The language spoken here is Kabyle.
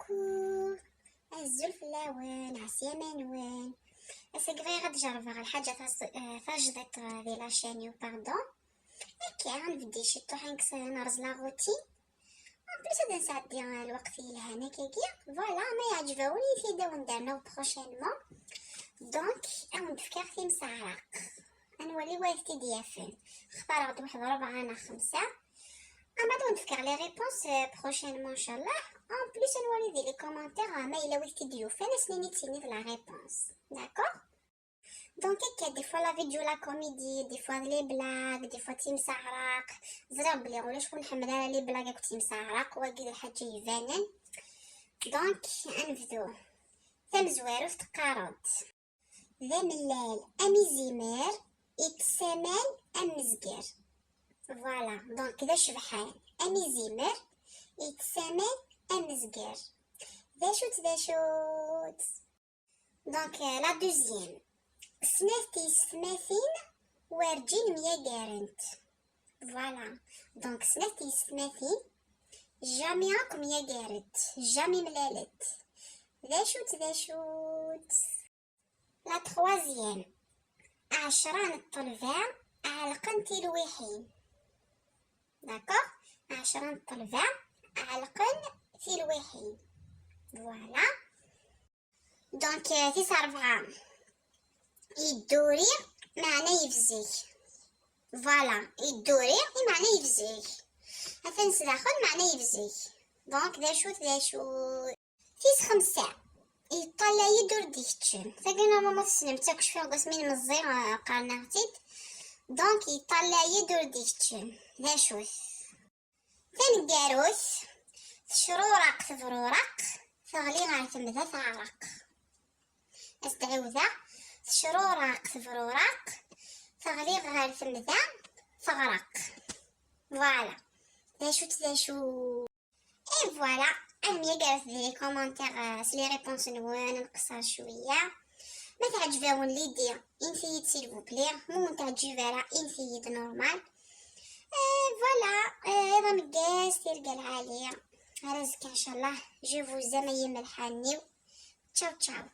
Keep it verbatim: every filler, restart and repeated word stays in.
Coucou. Azul fell-awen, ɛeslama-nwen. Ass-agi bɣiɣ ad ǧerbeɣ lḥaǧa tas-, eh, tajdiṭ, eh, di la chaîne-iw, pardon. Akka, ad nbeddi ciṭuḥ, ad nerẓ la routine. En plus, ad nesɛeddi, eh, lweqt yelhan akkagi. Voilà, ma yeɛǧeb-awen, ad t-id-awen-d-rnuɣ prochainement. Donc, ad wen-d-fkeɣ timseɛraq. Ad nwali wa t-id-yafen. Xtareɣ-d waḥed ṛebɛa neɣ xemsa. Ama ad wen-d-fkeɣ les réponses, euh, prochainement, ncallah. En plus, ad nwali di les commentaires, ama yella wi t-id-yufan, ad s-nini d tini d la réponse. D'accord? Donc, akka, des fois la vidéo la comédie, des fois les blagues, des fois timseɛraq. Ẓriɣ belli ulac ur nḥemmel ara les blagues akked timseɛraq, wagi d lḥaǧa ibanen. Donc, ad nebdu. Tamezwarut teqqar-d: D amellal am izimer, ittess aman am mezger. Voilà, donc d acebḥan am izimer, ittess aman am mezger. D acu-tt, d acu-tt? Donc, euh, la deuxième. Snat tiyessetmatin werǧin myagarent. Voilà. Donc, snat tiyessetmatin jamais akk myagarent, jamais mlalent. D acu-tt, d acu-tt? La troisième. Ɛecra n ṭṭelba ɛelqen tilwiḥin. D'accord? Ɛecra n ṭṭelba ɛelqen tilwiḥin. Voilà. Donc, euh, tis rebɛa. Yedduri, meɛna yebzeg. Voilà, yedduri, meɛna yebzeg. Atan sdaxel, meɛna yebzeg. Donc, d acu-t, d acu? Tis xemsa. Yeṭṭalay-d ur d-ikeččem. Tagi, normalement, tessnem-tt akk, cfiɣ deg wasmi n meẓẓi, euh, qqaren-aɣ-tt-id. Donc, yeṭṭalay-d ur d-ikeččem. D acu-t? Taneggarut, tecruraq tebruraq, teɣli ɣer temda teɛreq. As-d-ɛiwdeɣ, tecruraq tebruraq, teɣli ɣer temda teɣreq. Voilà. D acu-tt, d acu? Et voilà, ad nemyagaret di les commentaires, euh, s les réponses-nwen, ad nqeṣṣer cwiya. Ma teɛǧeb-awen l'idée, init-iyi-d s'il vous plaît. Ma ur teɛǧib ara, init-iyi-d normal. Euh, voilà, euh, iḍ ameggaz, tirga lɛali. Ar azekka, ncallah. Je vous aime, ay imelḥanen-iw. Ciao, ciao.